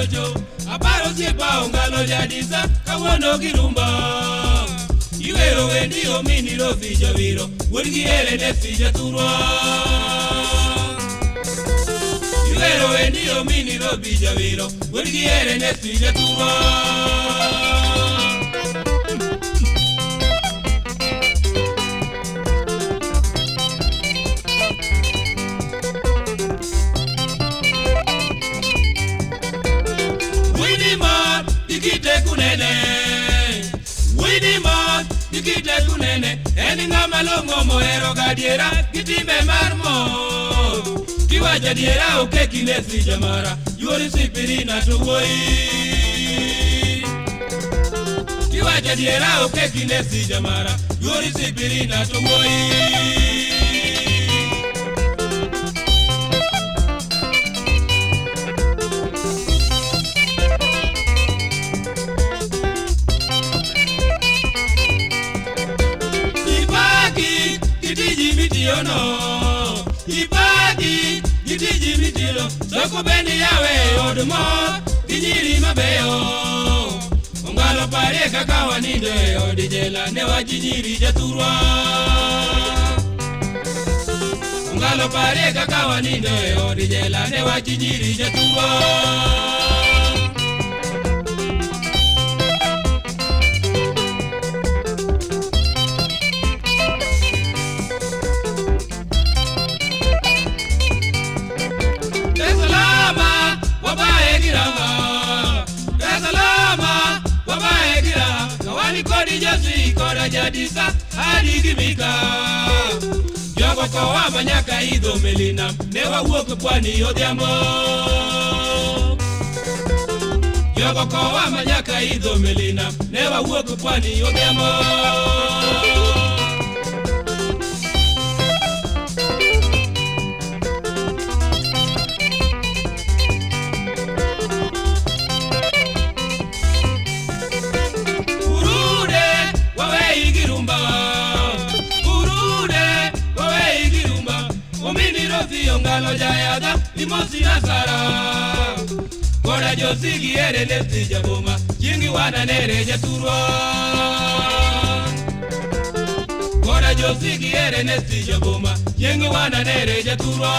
gocho aparo siepa ongalo jadisa kawuono girumba iwero wendi omini rofi jawiro wuod gi ere ne si jathurwa iwero wendi omini rofi jawiro wuod gi ere ne si jathurwa. Dikite kunene, wini mor, dikite kunene, en ng'ama long'o mohero gadiera gi timbe mar mor. Kiwacho adiera oke kinde si jamara, yuori sipirina to wuoyi. Kiwacho adiera oke kinde si jamara, yuori sipirina to wuoyi. No, ibagi gitiji mitilo soko bendi yawe od mor gi nyiri mabeyo ongalo parie kaka wanindo e od jela ne wachi nyiri jathurwa ongalo parie kaka wanindo e od jela ne wachi nyiri jathurwa. Kodi josi koda jadisa adi gimika jogo kowa manyaka idho melina ne wawuok pwani odhiambo jogo kowa manyaka idho melina ne wawuok pwani odhiambo. Ongalo jayadha imosi nasara koda josi gi ere ne si jaboma jingi wana nere jathurwa koda josi gi ere ne si jaboma jingi wana nere jathurwa.